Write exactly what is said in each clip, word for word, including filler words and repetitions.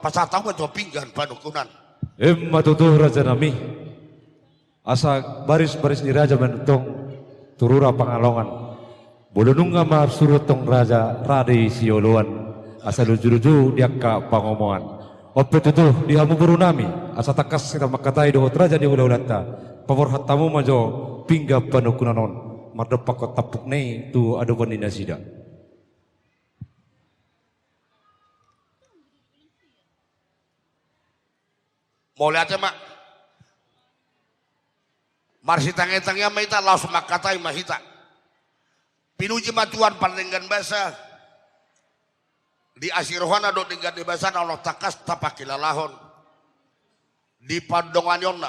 Pasahat hamu ma jo pinggan panungkunan. Emma tutu, raja nami. Asa baris-baris ni raja ma antong tu rura Pangalongan. Molo nunga marsuru antong raja rade sioloan, asa luju-luju di angka pangomoan. On pe tutu di hamu boru nami, asa tangkas hita mangkatai dohot raja ni hula-hulanta, paborhat hamu ma jo pinggan panungkunan on, mardompakkon tampukna i tu adopan ni nasida. Mauliate ma. Marsitangiang-tangiang ma hita, laos mangkatai ma hita. Pinuji ma Tuhan pardenggan basa, di asi rohana dohot denggan ni basana, unang tangkas tapangkilalahon di pandonganionna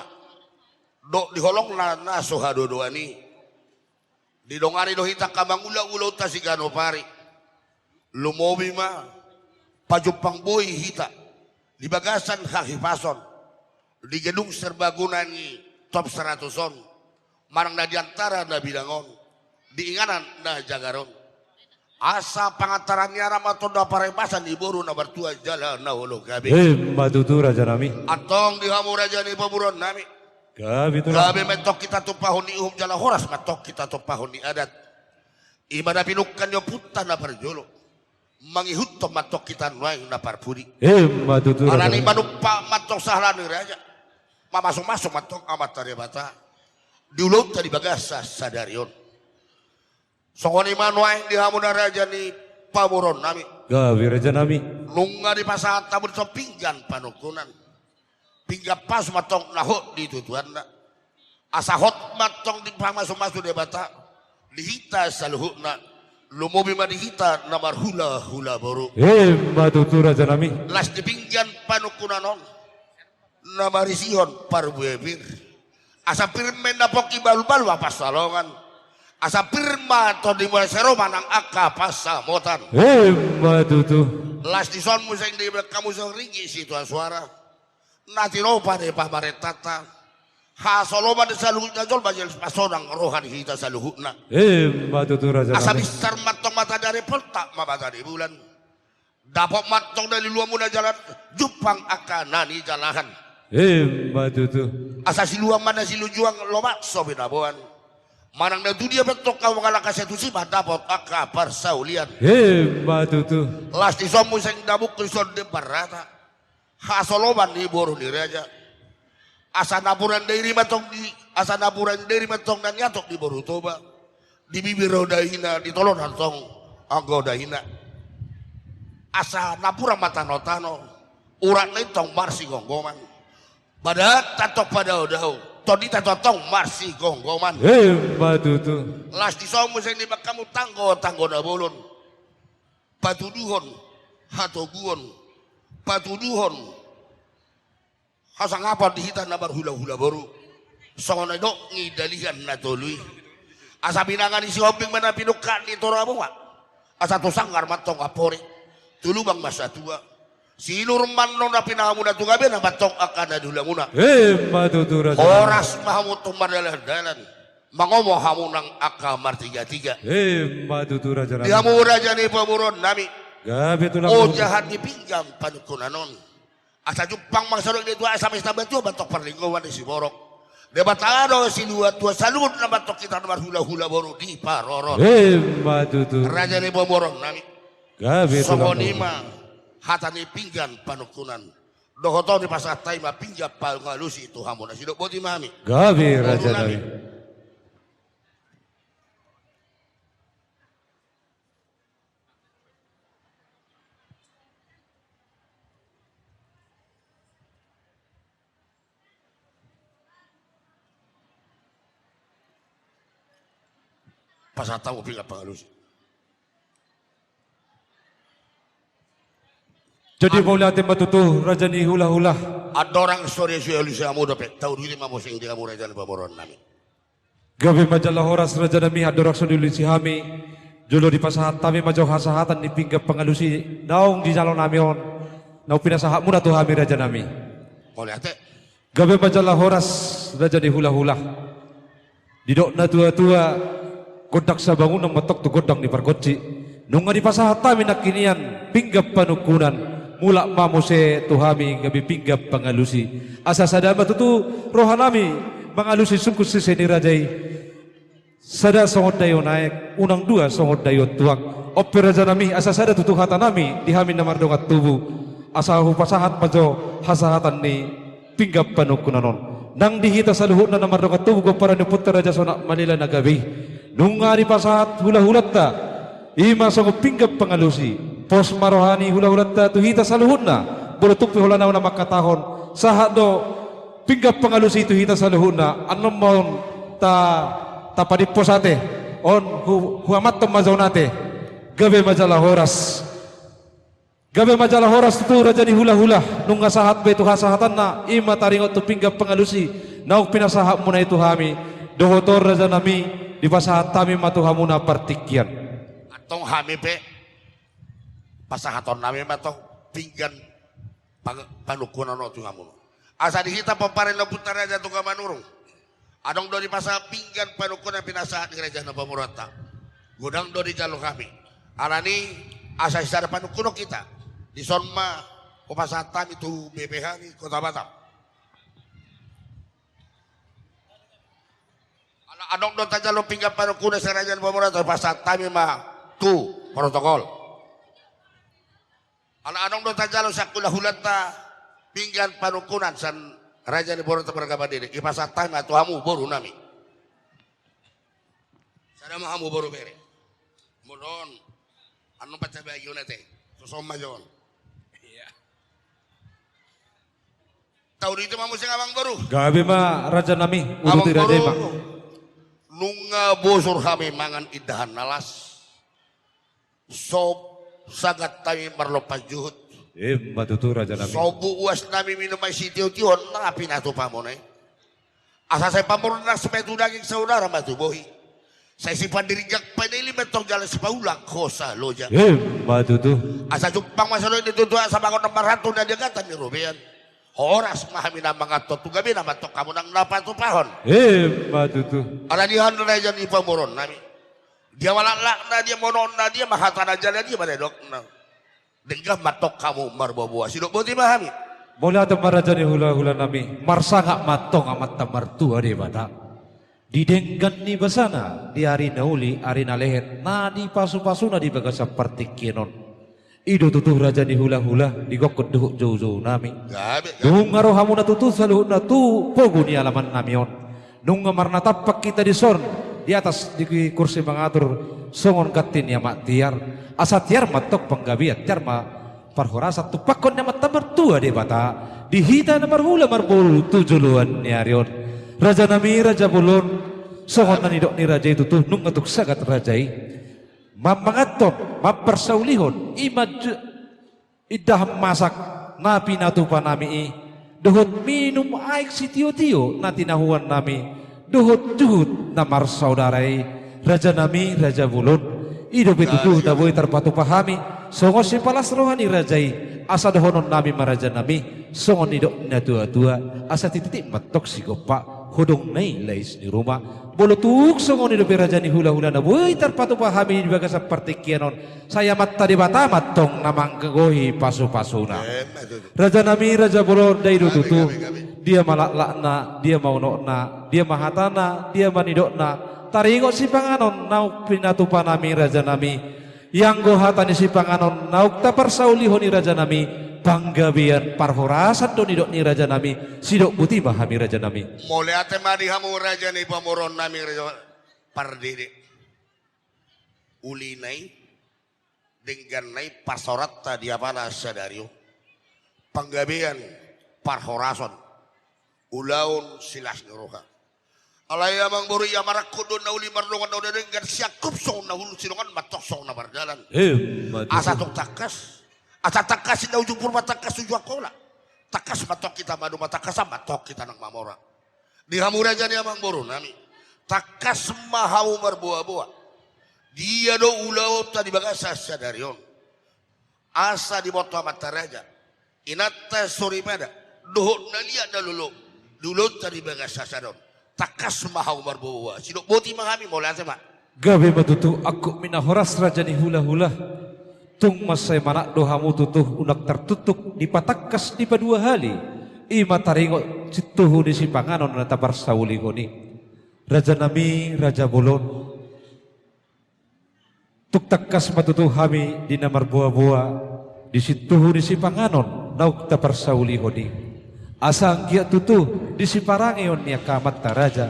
dohot di holongna na so hadodoan i. Didongani do hita angka mangula ulaonta siganup ari. Lumobi ma pajumpang boi hita di bagasan hahipason, di gedung serbaguna ni top seratus on, manang na di antara na bilang on, di inganan na jagar on. Asa pangantaran ni anak ma antong na parhorasan ni boru na martua jala na holong gabe. Emma tutu, raja nami. Antong di hamu raja ni pamoruon nami, gabe tulang. Gabe ma antong hita tumpahon ni uhum jala horas ma antong hita tumpahon ni adat. I ma na pinungka ni ompunta na parjolo, mangihuthon ma antong hita nuaeng na parpudi. Emma tutu, raja nami. Alani manumpak ma antong sahala ni raja, mamasu-masu ma antong Amanta Debata di ulaonta di bagasan sadari on. Songon i ma nuaeng di hamu na raja ni pamoruon nami. Gabe, raja nami. Nunga dipasahat hamu dison pinggan panungkunan, pinggan pasu ma antong na hot di tutuanna. Asa hot ma antong dipamasu-masu Debata di hita saluhutna, lumobi ma di hita na marhula-hula boru. Emma tutu, raja nami. Las di pinggan panungkunan on na marisihon parbue pir. Asa pir ma inna pongki, balul-balul ma pansalongan. Asa pir ma tondi muna sero manang angka pansamotan. Emma tutu. Las dison muse di bagasan hamu songon ringgit sitio suara na tinopa ni pamarentanta, hasoloman di saluhutna jolma jala pasonang roha ni hita saluhutna. Emma tutu, raja nami. Asa binsar ma antong mata ni ari, poltak ma mata ni bulan. Dapot ma antong na niluluan muna jala jumpang angka na nijalahan. Emma tutu. Asa siluan ma na silujuan, lomak so binaboan. Manang na tu dia pe antong hamu mangalangka, sai tusi ma dapot angka parsaulian. Emma tutu. Las dison muse damungkon songon dendeng parrata, hasoloman ni boru ni raja. Asa napuran dairi ma antong di, asa napuran dairi ma antong na niatop ni boru Toba. Di bibir do daina, di tolonan antong anggo daina. Asa napuran ma tano-tano, uratna i antong marsigomgoman. Badahanta antong padao-dao, tondinta antong marsigomgoman. Emma tutu. Las dison muse di bagasan hamu tanggo-tanggo na bolon, patuduhon hatoguon, patuduhon hasangapon di hita na marhula-hula boru. Songon na nidok ni Dalihan Na Tolu i, asa binanga ni Sihombing ma na pinungka ni Toraboa. Asa tu sanggar ma antong ampori, tu lubang ma satua. Sinur ma annon na pinangan muna, tu gabe na ma antong angka na nihula muna. Emma tutu, raja nami. Horas ma hamu antong mardalan-dalan, mangomo hamu nang angka martiga-tiga. Emma tutu, raja nami. Di hamu raja ni pamoruon nami. Gabe tulang. Ojahan ni pinggan panungkunan on, asa jumpang ma songon didok ni tua, asa masa na batua ma antong parlinggoman ni siborok. Debata do silua tua, saluhutna ma antong hita na marhula-hula boru diparorot. Emma tutu. Raja ni pamoruon nami. Gabe tulang. Songon i ma hata ni pinggan panungkunan. Dohot on dipasahat hami ma pinggan pangalusi tu hamu na sidok. Boti ma hami. Gabe, raja nami. Pasahat hamu pinggan pangalusi. Jadi, mauliate ma tutu, raja ni hula-hula. Andorang so dialusi hamu dope, tauduti ma muse di hamu raja ni pamoruon nami. Gabe ma jala horas, raja nami. Andorang so dialusi hami, jolo dipasahat hami ma jo hasahatan ni pinggan pangalusi naung dijalo nami on, naung pinasahat muna tu hami, raja nami. Mauliate. Gabe ma jala horas, raja ni hula-hula. Didok na tua-tua, gondang sabangunan ma antong tu gondang ni pargonsi. Nunga dipasahat hami nangkin nian pinggan panungkunan, Mulak ma muse tu hami gabe pinggan pangalusi. Asa sada ma tutu rohanami mangalusi sungkun sise ni raja i. Sada songon daion aek, unang dua songon daion tuak. On pe rajanami, asa sada tutu hatanami di hami na mardongan tubu. Asa hupasahat ma jo hasahatan ni pinggan panungkunan on. Nang di hita saluhutna na mardongan tubu pomparan ni ompunta Raja Sonak Malela na gabe i, nunga dipasahat hulahulanta, i ma songon pinggan pangalusi. Pos ma roha ni hulahulanta tu hita saluhutna. Molo tung pe holan ahu na mangkatahon, sahat do pinggan pangalusi tu hita saluhutna. Annon ma on ta, tapadimpos ate. On hu, huamanton ma jo on ate. Gabe ma jala horas. Gabe ma jala horas tutu raja ni hulahula, nunga sahat be tu hasahatanna, i ma taringot tu pinggan pangalusi, naung pinasahatmuna i tu hami, dohot on rajanami, dipasahat hami ma tu hamuna partingkian. Antong hami pe, pasahatonnami ma tong pinggan pang-, panungkunan on tu hamuna. Asa di hita pomparan ni ompunta Raja Toga Manurung. Adong do dipasahat pinggan panungkunan pinasahat ni raja na pamoruonta. Godang do dijalo hami. Alani asa sisada panungkunan hita. Dison ma hupasahat hami tu B P H ni Kota Batam. Ala adong do tajalo pinggan panungkunan sian raja na pamoruonta, hupasahat hami ma tu protokol. Ala adong do tajalo sian hulahulanta pinggan panungkunan sian raja ni borunta marga Pandede, hupasahat hami ma tu hamu borunami. Sada ma hamu boru bere. Molo on, annon pancabagi on ate. Soson ma jo on. Iya. Tauduti ma muse amang boru. Gabe ma rajanami, uduti raja i ma. Amang boru, nunga bosur hami mangan indahan na las. So sagat hami marlompan juhut. Emma tutu rajanami. So buas nami minum aek sitiotio na pinatupamuna i. Asa sai pamoruon na sai tu daging saudara ma tu bohi. Sai sipandirigjak panili ma tong jala sipaulak hosa loja. Emma tutu. Asa jumpang ma songon i tutu asa mangan na marhantu na di agatan ni robean. Horas ma hami na manganhon tu gabe nama tong hamu nang na patupahon. Emma tutu. Ala ni han raja ni pamoruon nami. Dia ma laklakna, dia ma unokna, dia ma hatana jala dia ma nidokna. Denggan ma tong hamu marboaboa, sidok boti ma hami. Mauliate ma raja ni hulahula nami, marsangap ma tong Amanta Martua Debata. Di denggan ni basana, di ari na uli, ari na lehet, na dipasupasuna di bagasan partingkian on. I do tutu raja ni hulahula, di gokhon dohot joujou nami. Gabe, gabe. Nunga ro hamuna tutu saluhutna tu pogu ni alaman nami on. Nunga marnatampak hita dison, di atas di kursi mangatur, songon ganti ni amak tiar. Asa tiar ma tong panggabean, tiar ma parhorasan, tumpahon ni Amanta Martua Debata. Di hita na marhula marboru tu joloan ni ari on. Raja nami, raja bolon, songon na nidok ni raja i tutu, nunga tung sagat raja i. Mamanganhon, mamparsaulihon, i ma ju-, indahan masak, na pinatupa nami i, dohot minum aek sitiotio, na tinahuan nami, dohot juhut na marsaudara i, raja nami, raja bolon, i dope tutu na boi tarpatupa hami, songon sipalas roha ni raja i, asa dohonon nami ma raja nami, songon nidok ni natuatua, asa tititi ma tong sigompa, hodong na i lais ni ruma, molo tung songon i dope raja ni hulahula na boi tarpatupa hami di bagasan partingkian on, sai Amanta Debata ma tong na manggohi pasupasuna. Emma tutu. Raja nami, raja bolon, da i do tutu. Gabe, gabe, gabe. Dia ma laklakna, dia ma unokna, dia ma hatana, dia ma nidokna. Taringot sipanganon naung pinatupa nami raja nami. Ianggo hata ni sipanganon naung taparsaulihon i raja nami. Panggabean parhorasan do nidok ni raja nami. Sidok boti ma hami raja nami. Mauliate ma di hamu raja ni pamoruon nami raja Pardede. Uli na i, denggan na i, pasaoranta di apala sadari on. Panggabean, parhorasan, ulaon silas ni roha. Alai amang boru, ia marangkup do na uli mardongan na uli denggan, siangkup songon na hundul, sidongan ma tong songon na mardalan. Emma tutu. Asa tong tangkas. Asa tangkas inna ujung purba, tangkas ujung Angkola. Tangkas ma tong hita maduma, tangkasan ma tong hita nang mamora. Di hamu raja ni amang boru nami, tangkas ma hamu marboaboa. Dia do ulaonta di bagasan sadari on? Asa diboto amanta raja, inanta soripada, dohot na liat na lolo, di ulaonta di bagasan sadari on. Tangkas ma hamu marboaboa. Sidok boti ma hami, mauliate ma. Gabe ma tutu, angkup ma na horas raja ni hulahula. Tung mansai manat do hamu tutu, unang tartuktuk dipatangkas dipadua hali, i ma taringot sintuhu ni sipanganon na taparsaulihon i. Rajanami raja bolon, tung tangkas ma tutu hami di na marboaboa di sintuhu ni sipanganon naung taparsaulihon i. Asa anggiat tutu di siparangeon ni angka amanta raja,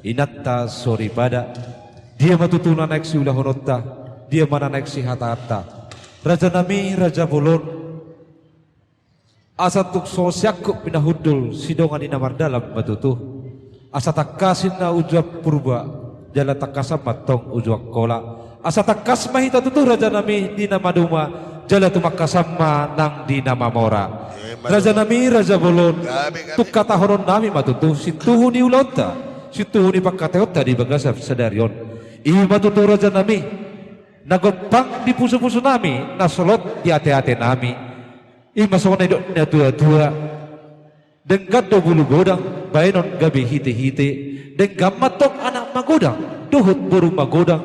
inanta soripada, dia ma tutu na naeng siulahononta, dia ma na naeng sihatahononta. Rajanami raja bolon, asa tung so siangkup ni na hundul, sidongan ni na mardalan ma tutu. Asa tangkas ninna uju Purba, jala tangkasan ma antong uju Angkola. Asa tangkas ma hita tutu rajanami di na maduma, jala tumangkasan ma nang di na mamora. Rajanami raja bolon, tung hatahononnami ma tutu sintuhu ni ulaonta, sintuhu ni pangkataionta di bagasan sadari on. I ma tutu rajanami, na gompang di pusupusunami, na solot di ateatenami. I ma songon na nidok ni natuatua: Denggan do bulu godang, baenon gabe hitehite. Denggan ma antong anak magodang, dohot boru magodang.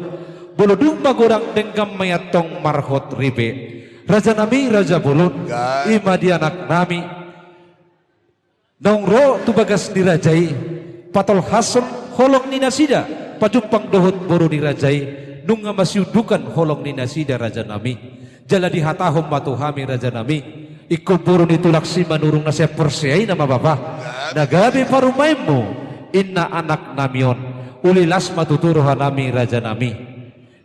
Molo dung magodang, denggan ma i antong marhot ripe. Rajanami raja bolon, i ma di anaknami, naung ro tu bagas ni raja i, patolhashon holong ni nasida, pajumpang dohot boru ni raja i, nunga masiundukan holong ni nasida rajanami. Jala dihatahon ma tu hami rajanami: Ingkon boru ni tulang Simanurung na sian Porsea i nama bapa, na gabe parumaenmu, inna anaknami on. Uli las ma tutu rohanami rajanami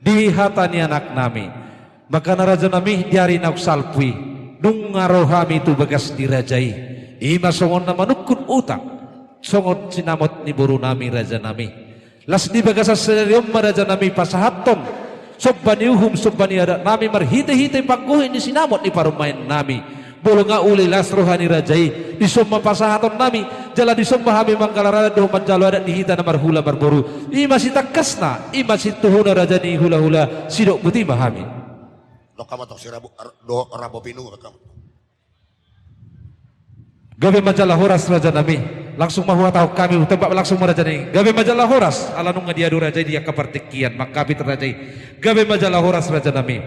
di hata ni anaknami. Makana rajanami, di ari naung salpu i, nunga ro hami tu bagas ni raja i, i ma songon na manungkun utang, songon sinamot ni borunami rajanami. Las di bagasan sadari on ma rajanami pasahathon somba ni uhum, somba ni adatnami marhitehite panggohi ni sinamot ni parumaennami. Molo nga uli las roha ni raja i, dison ma pasahatonnami, jala dison ma hami manggalar adat dohot manjalo adat di hita na marhula marboru. I ma sitangkasna, i ma sintuhuna raja ni hulahula, sidok boti ma hami. Dok hamu antong si Rabo, ar-, do, Rabo Pinungu, dok hamu. Gabe ma jala horas rajanami. Langsung ma huhatahon hami, hutembak langsung ma raja i. Gabe ma jala horas, ala nunga diadu raja i di angka partingkian, mangkapit raja i. Gabe ma jala horas rajanami.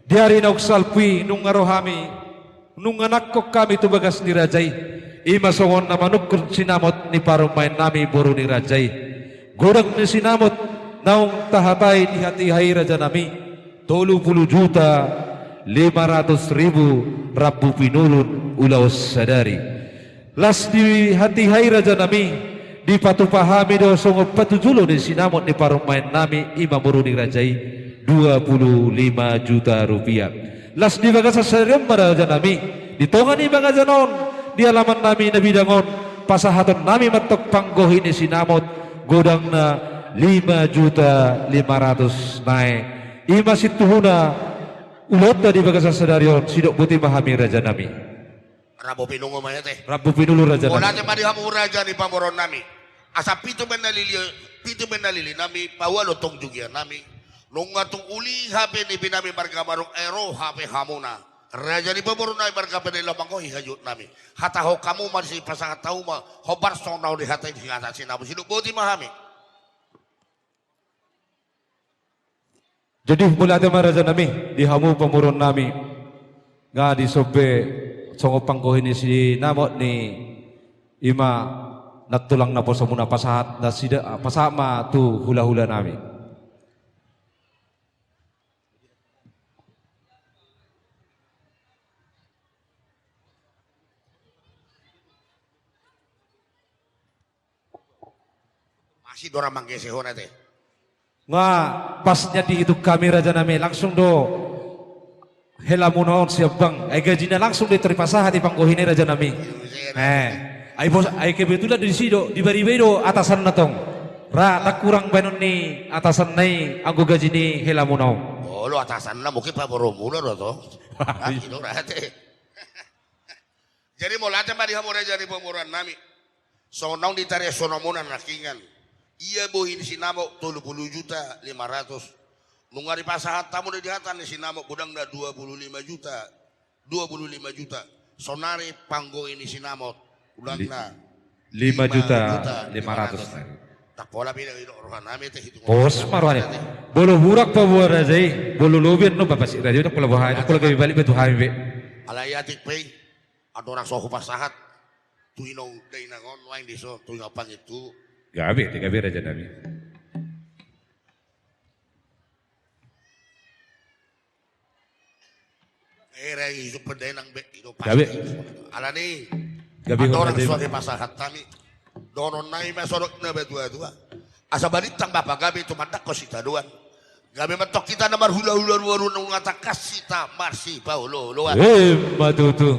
Di ari naung salpu i nunga ro hami, nunga nangkok hami tu bagas ni raja i. I ma songon na manungkun sinamot ni parumaennami boru ni raja i. Godang ni sinamot naung tahatai di hatiha i rajanami, tolu pulu juta lima ratus ribu rambu pinulun ulaon sadari. Las di hatiha i rajanami, dipatupa hami do songon patujolo ni sinamot ni parumaennami, i ma boru ni raja i, dua pulu lima juta rupiah. Las di bagasan sadari on ma rajanami, di tonga ni bagasan on, di alamannami na bidang on, pasahatonnami ma antong panggohi ni sinamot, godangna lima juta lima ratus nai. I ma sintuhuna ulaonta di bagasan sadari on, sidok boti ma hami rajanami. Rambu pinungu ma i ate. Rambu pinulu rajanami. Mauliate ma di hamu raja ni pamoruonnami. Asa pitu baen na lili, pitu baen na lilinami, paualu antong jugianami. Nunga tung uli hape nipinami marga Maruk, ai ro hape hamuna. Raja ni pamoruonnami marga Panahillaon, manggohi hajutnami. Hatahon hamu ma, sipasahat hamu ma, hombar songon na uli hata i di hata sinamot, sidok boti ma hami. Jadi mauliate ma rajanami di hamu pamoruonnami. Nga dison pe songon panggohi ni sinamot ni i ma nantulang naposomuna, pasahat nasida, pasahat ma tu hulahulanami. Masih do ra manggesehon ate. Nga pas nian dihitung hami rajanami, langsung do helamuna on siambang. Ai gajina langsung do i tor dipasahat i panggohina i rajanami. Eh. Ai bos, ai kebetulan disi do, di bariba i do atasanna tong. Ra, ndang hurang baenon ni atasanna i anggo gaji ni helamuna on. Olo, atasanna mungkin paborumuna do tong. Iya. Ate. Jadi mauliate ma di hamu raja ni pamoruonnami. Songon naung ditariashononmuna nangkiningan. Ia bohi ni sinamot tolu pulu juta lima ratus. Nunga dipasahat hamu do di hata ni sinamot, godangna dua pulu lima juta. Dua pulu lima juta. Saonari panggohi ni sinamot, godangna lima juta lima ratus. Ndang pola be didok rohanami te, hitung. Pos ma rohana. Molo burak paboa raja i, molo lobi annon, bapak si raja i, ndang pola boha, ndang pola gabe balik be tu hami be. Alai atik pe i, andorang so hupasahat tu inong dainang on, nuaeng dison tu inong pangintu. Gabe, te gabe rajanami. Era i sumpah dainang be, i do pasti. Gabe. Alani, gabe, andorang so dipasahat hami, dohononnami ma songon na batua-tua. Asa balintang ma pagabe tumandangkon sitadoan. Gabe ma antong hita na marhula-hula, boru nunga tangkas hita marsipaolo-oloan. Emma tutu.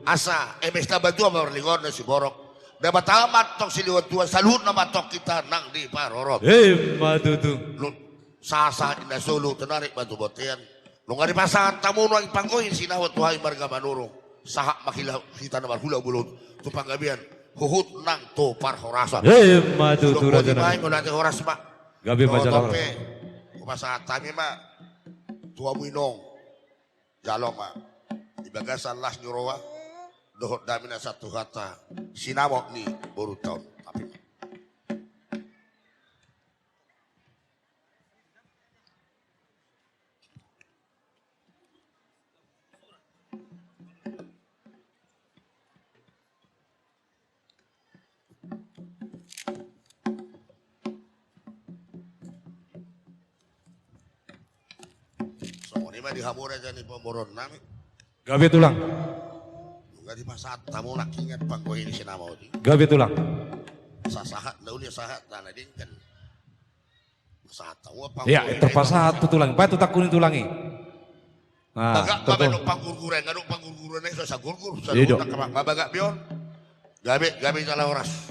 Asa eme sitabatua marlingor na siborok. Dapot ma antong silehon Tuhan saluhutna ma antong hita nang diparorot. Emma tutu. Lu- Sahat-sahat ni na solu, tinarik ma tu bontean. Nunga dipasahat hamu nuaeng panggohi ni sinamot tu hami marga Manurung. Sahat ma hita na marhula-hula tu panggabean, huhut nang tu parhorasan. Emma tutu rajanami. Mauliate horas ma. Gabe ma jala horas. Hupasahat hami ma tu hamu inong. Jalo ma di bagasan las ni roha dohot damina satu hata sinamot ni borunta on. Tapi songon i ma di hamu raja ni pamoruonnami. Gabe tulang. Nunga dipasahat hamu nangkin panggohi ni sinamot i. Gabe tulang. Sahat-sahat, na uli sahat, na denggan. Pasahat hamu panggohi. Iya, terpasahat tu tulang. Baen tu tangkup ni tulang i. Nah, bagak ma be, adong panggurguran, adong panggurguran i, so sagurgur, so bagak be on. Gabe, gabe jala horas.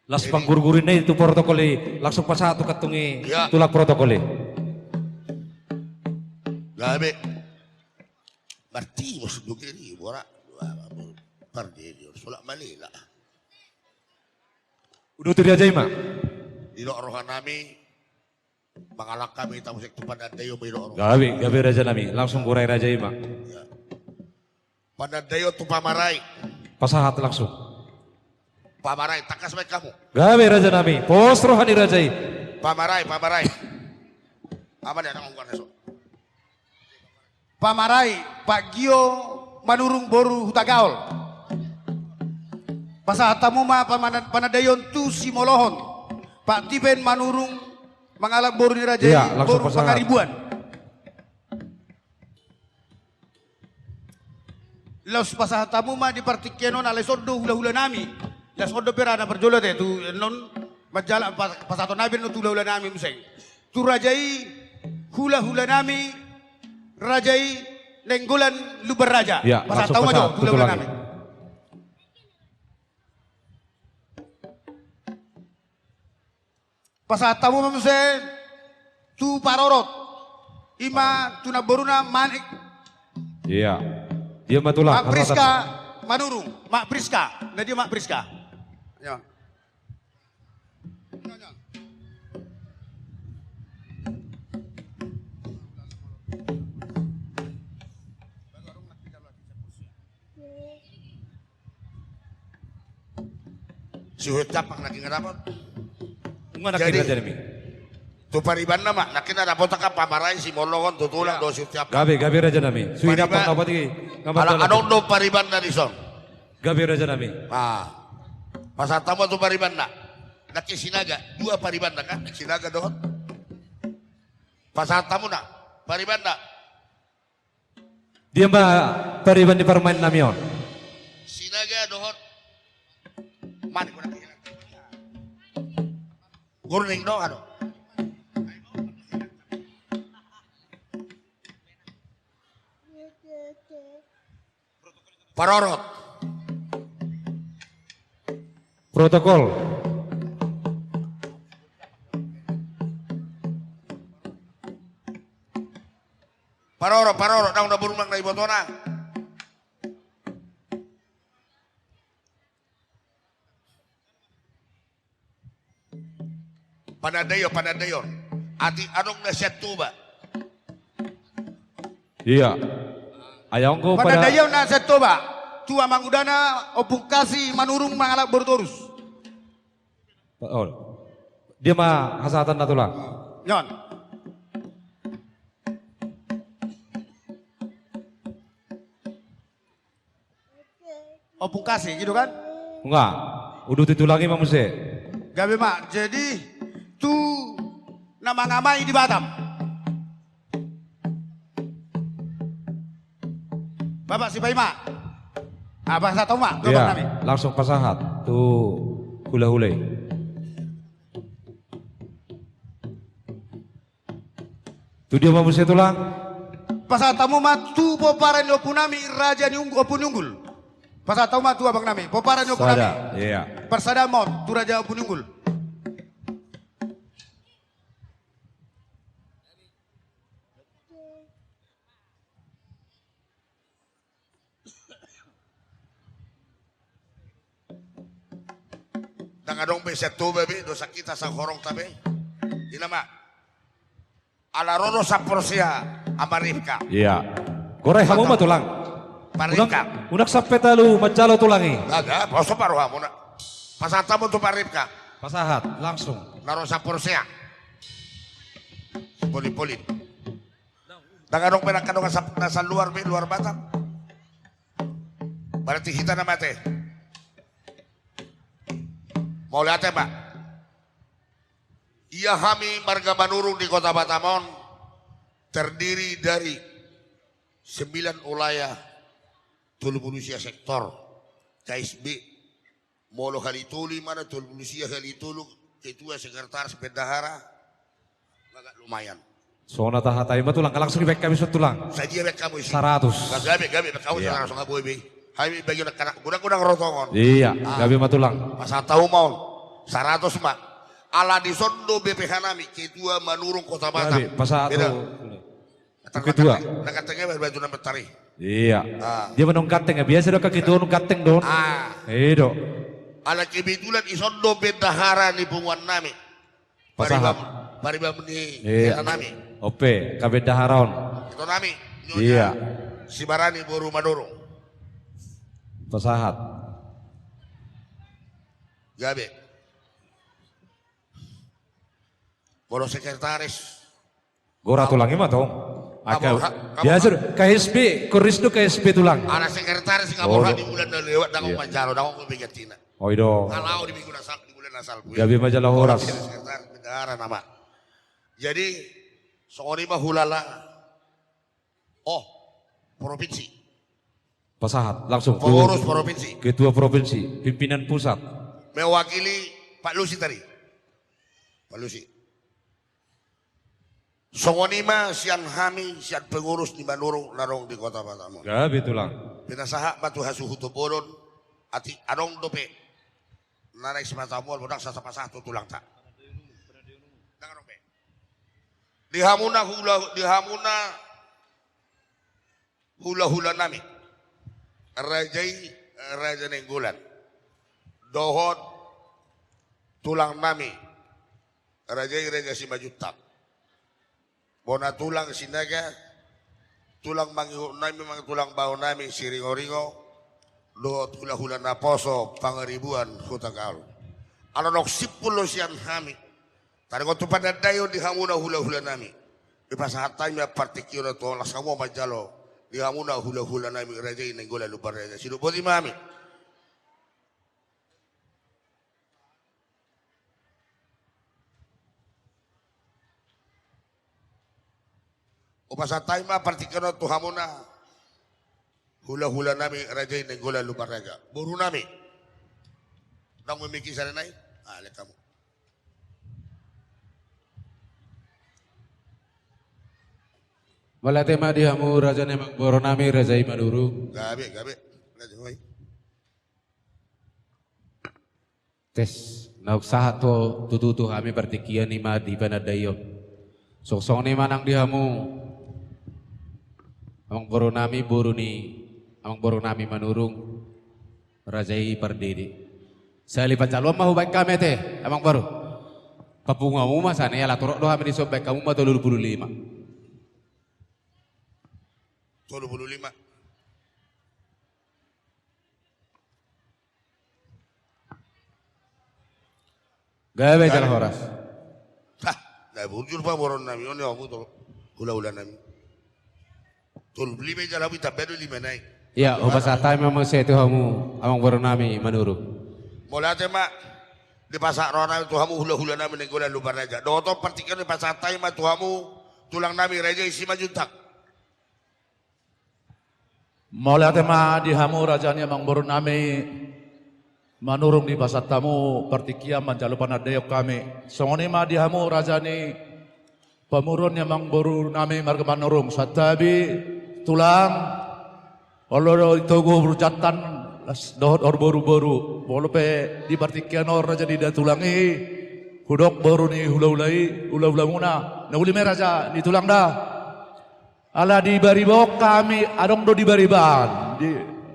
Las panggurguran i tu protokol i, langsung pasahat tu kantung i, iya, tulang protokol i. Gabe. Martimus do geri bora. Pardede on, solak malela. Uduti raja i ma. Didok rohanami, mangalangka ma hita muse tu panandaion, didok rohanami. Gabe, gabe rajanami, langsung gorai raja i ma. Iya. Panandaion tu pamarai. Pasahat langsung. Pamarai, tangkas ma hamu. Gabe rajanami, pos roha ni raja i. Pamarai, pamarai. Apa dia, tanggung jawab. Pamarai, Pak Gio Manurung boru Hutagaol. Pasahat hamu ma pamana-, panandaion tu simolohon, Pak Tipen Manurung, mangalap boru ni raja i, iya, langsung boru pasahat. Pangaribuan. Laos pasahat hamu ma di partingkian on, alai songon do hula-hulanami. Laos songon do pera na parjolo te tu annon manjala pa-, pasahaton nami annon tu hula-hulanami muse. Tu raja i, hula-hulanami, raja i, Nainggolan Lumban Raja. Iya, pasahat hamu ma jo tu tulang i. Pasahat hamu ma muse tu parorot. I ma tu namboruna Manik. Iya. Dia ma tulang. Mak Priska Manurung. Mak Priska. Na dia Mak Priska. Ya. Si Hut Siampang nangkin nga dapot. Nunga nangkin. Jadi, rajanami, tu paribanna ma nangkin na dapot angka pamarai, simolohon, tu tulang, iya, dohot si Hut Siampang. Gabe, gabe rajanami. Pariban, dapot i. Ala adong do paribanna dison. Gabe rajanami. Ah. Pasahat hamu tu paribanna. Nangkin Sinaga, dua paribanna kan? Sinaga dohot. Pasahat hamu na paribanna. Dia ma pariban ni parumaennami on? Sinaga dohot Manik. Gurning do, anu. Parorot. Protokol. Parorot, parorot, naung na burung nang na ibotona. Panandaion, panandaion. Atik adong na sian Toba. Iya. Ai anggo panandaion na sian Toba. Tu amangudana Ompung Kasi Manurung mangalap boru Torus. Oh. Dia ma hasahatanna, Tulang. Nyon. Ompung Kasih, gitu kan? Enggak. Uduti Tulang i ma muse. Gabe ma, jadi tu na mangamai di Batam. Bapak Sipaima. Ah, pasahat hamu ma, iya, gabang nami. Langsung pasahat tu hulahula i. Tu dia ma muse, Tulang? Pasahat hamu ma tu pomparan ni ompu nami, raja ni Unggu-, Ompu ni Unggul. Pasahat hamu ma tu abang nami, pomparan ni ompu nami. Sada, iya. Parsada ma on tu raja Ompu ni Unggul. Ndang adong be sian Toba be, dosa hita sahorong ta be. Ina ma. Ala ro do Saporsea, Ama Ripka. Iya. Goreh hamu ma, Tulang. Pak Ripka. Unang, unang sampe talu manjalo, Tulang i. Ada, poso paru hamu na. Pasahat hamu tu Pak Ripka. Pasahat, langsung. Na ro Saporsea. Polin-polin. Ndang adong pe angka dongan sa-, na saluar be, luar Batam. Berarti hita na mate. Mauliate ma. Ia hami marga Manurung di Kota Batam on terdiri dari sembilan wilayah, tolu pulu sia sektor, K S B. Molo hali tolu i, mana tolu pulu sia hali tolu, ketua, sekretaris, bendahara, agak lumayan. Songon na tahatai ma, Tulang, langsung dibaen hami son, Tulang. Sadia baen hamu isi? Saratus. Gabe, gabe, baen hamu. Iya. Saratus, nunga boi be. Hami bagi na kana, godang-godang ro tongon. Iya, ah, gabe ma, Tulang. Pasahat hamu ma on. Saratus ma. Ala dison do B P H nami, ketua Manurung Kota Batam. Gabe, pasahat. Beda. Ketua. Na ganteng i, baju na mentari. Iya. Ah. Dia manang ganteng, biasa do angka ketua on ganteng do. Ah. I do. Ala kebetulan dison do bendahara ni punguan nami. Pasahat. Pariban, pariban ni, iya, hela nami. Ope, angka bendahara on. Ito nami, Nyonya, iya, Sibarani boru Manurung. Pasahat. Gabe. Molo sekretaris. Gora, Tulang, i ma tong. Angka, biasa do, K S B, koris do K S B, Tulang. Ala sekretaris, oh, di bulan na lewat, ndang, iya, manjalo, ndang, be gantina. Oh, i do. Kalau di minggu na sal-, di bulan na salpu. Gabe ma jala horas. Sekretaris, bendahara nama. Jadi, songon i ma hulala. Oh, provinsi. Pasahat, langsung. Pengurus provinsi. Ketua provinsi, pimpinan pusat. Mewakili Pak Lusi tadi. Pak Lusi. Songon i ma sian hami, sian pengurus ni Manurung na adong di Kota Batam on. Gabe, Tulang. Pinasahat ma tu hasuhuton bolon, atik adong dope na naeng simata mual, bodang sasa pasahat tu tulangta. Ndang adong be. Di hamuna hula, di hamuna hulahula nami, raja i, Raja Nainggolan, dohot tulang nami, raja i Raja Simanjuntak, bona tulang Sinaga, tulang mangihut nami, mang tulang bao nami Siringoringo, dohot hulahula naposo Pangaribuan Hutagalung. Ala naung simpul do sian hami, taringot tu panandaion di hamuna hulahula nami, dipasahat hami ma partingkian on tu, las hamu ma manjalo di hamuna hulahula nami, raja i Nainggolan Lumban Raja. Sidok boti ma hami. Hupasahat hami ma partingkian on tu hamuna hulahula nami, raja i Nainggolan Lumban Raja. Boru nami. Ndang memiki sada nai. Ah, lek hamu. Mauliate ma di hamu raja ni amangboru nami, raja i Manurung. Gabe, gabe. Raja i. Tes, naung sahat tu, tutu tu hami partingkian i ma di panandaion. Songon i ma nang di hamu amangboru nami, boru ni amangboru nami Manurung, raja i Pardede. Sahali panjaluan ma hubaen hami ate, amangboru. Papungu hamu ma sian i, ala torop do hami dison, baen hamu ma tolu pulu lima. Tolu pulu lima. Gabe jala horas. Hah, na burju do pamoruon nami on, ya, hamu tu hulahula nami. Tolu pulu lima jala hamu, tambah do lima nai. Iya, hupasahat hami ma muse tu hamu amangboru nami Manurung. Mauliate ma, dipasahat roha nami tu hamu hulahula nami Nainggolan Lumban Raja. Dohot on partingkian dipasahat hami ma tu hamu tulang nami Raja i Simanjuntak. Mauliate ma di hamu raja ni amangboru nami Manurung, dipasahat hamu partingkian manjalo panandaion hami. Songon i ma di hamu raja ni pamoruon ni amangboru nami marga Manurung, santabi, tulang, olo do i togu boru jantan, las dohot boruboru. Molo pe di partingkian on raja ni da tulang i, hudok boru ni hulahula i, hulahula muna. Na uli ma i raja ni tulang da. Ala di bariba on hami, adong do di bariba an. Di,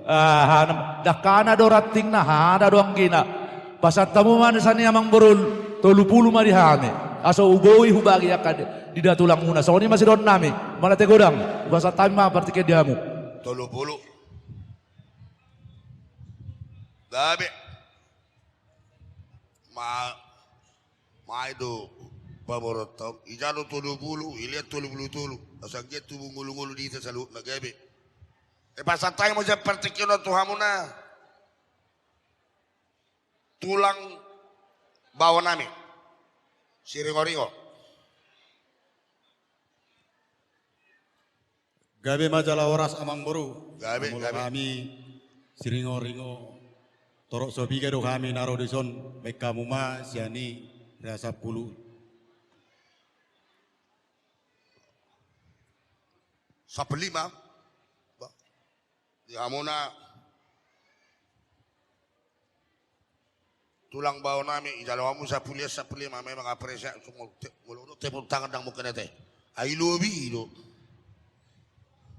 ah, hana, dangkana do rantingna, hana do anggina. Pasahat hamu ma sian i amangboru, tolu pulu ma di hami. Asa huboi hubagi angka di, di da tulang muna. Songon i ma sidohonon nami. Mauliate godang. Hupasahat hami ma partingkian di hamu. Tolu pulu. Gabe. Ma, ma i do pamoruonta on. Ijalo tolu pulu, ilean tolu pulu tolu. Asa anggiat tubu ngolungolu di hita saluhutna, gabe. Hupasahat hami ma sian partingkian on tu hamuna tulang bao nami Siringoringo. Gabe ma jala horas amangboru. Gabe, gabe. Hami Siringoringo, torop so piga do hami na ro dison, baen hamu ma sian i hira sampulu. Sampulu lima. Ba. Di hamuna tulang bao nami, ijalo hamu sampulu, sampulu lima, memang apresiasi, molo, molo tepuk tangan ndang mungkin ate. Ai lobi do.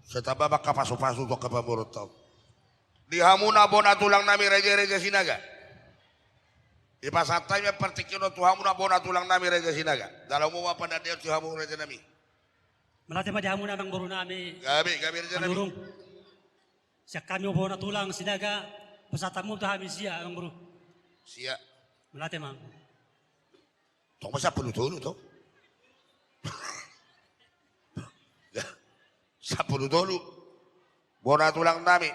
Sai tamba ma angka pasupasu tu angka pamoruonta on. Di hamuna bona tulang nami Raja, Raja Sinaga. Hupasahat hami ma partingkian on tu hamuna bona tulang nami Raja Sinaga. Jalo hamu ma panandaion tu hamu raja nami. Mauliate ma di hamuna amangboru nami. Gabe, gabe raja nami. Manurung. Sian hami bona tulang Sinaga, pasahat hamu tu hami sia, amangboru. Sia. Mauliate ma. Tong ma sampulu tolu, tong. Sampulu tolu. Bona tulang nami.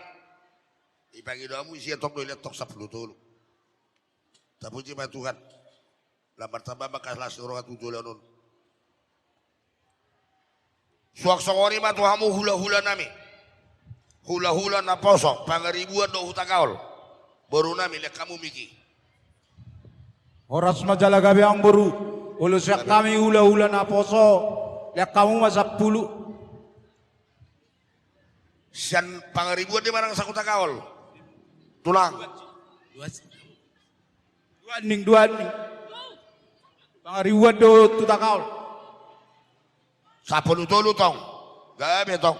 Dipangido hamu sia tong do, ilean tong sampulu tolu. Tapuji ma Tuhan. Lam martamba ma angka las ni roha tu joloan on. Suang songon i ma tu hamu hulahula nami. Hulahula naposo, Pangaribuan dohot Hutagaol. Boru nami, lean hamu mik i. Horas ma jala gabe amangboru. Olo sian hami hulahula naposo, lean hamu ma sampulu. Sian Pangaribuan do i manang sian Hutagaol? Tulang. Dua anjing, dua anjing. Pangaribuan dohot Hutagaol. Sampulu tolu tong. Gabe tong.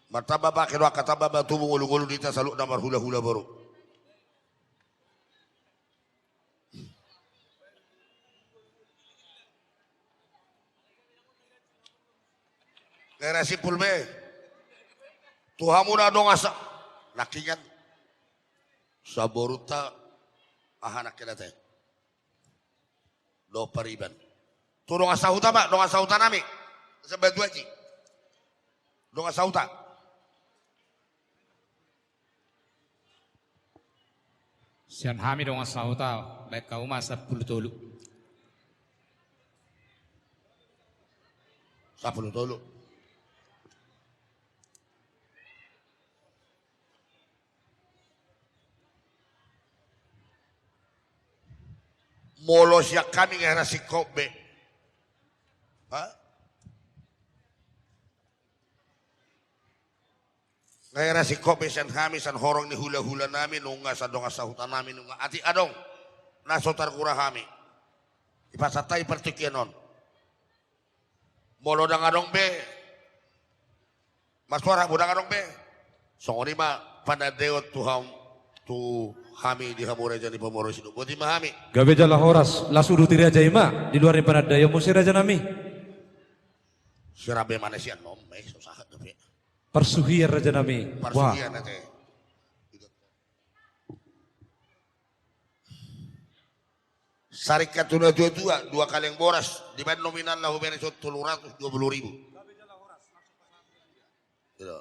Martamba ma kedo angka, tamba ma tubu ngolungolu di hita saluhutna marhulahula boru. Nga hira simpul be. Tu hamu na dongan sa-, nangkiningan. Saborunta aha nangkiningan ate. Dohot pariban. Tu dongan sahuta ma, dongan sahuta nami. Sian Batu Aji. Dongan sahuta. Sian hami dongan sahuta, baen hamu ma sampulu tolu. Sampulu tolu. Molo sian hami nga hira singkop be. Ha? Nga hira singkop be sian hami, sian horong ni hulahula nami, nunga sian dongan sahuta nami, nunga atik adong na so targura hami. Hupasahat hami partingkian on. Molo ndang adong be, marsuara hamu, ndang adong be. Songon i ma panandaion tu ham-, tu hami di hamu raja ni pamoruon i, sidung boti ma hami. Gabe jala horas, las uduti raja i ma, di luar ni panandaion muse raja nami. Sirap be mana sian nom, eh, so sahat dope. Parsuhian raja nami. Parsuhian ate. Sarikat tu natua-tua, dua kaleng boras, dibaen nominalna hubere son tolu ratus dua puluh ribu. Gitu.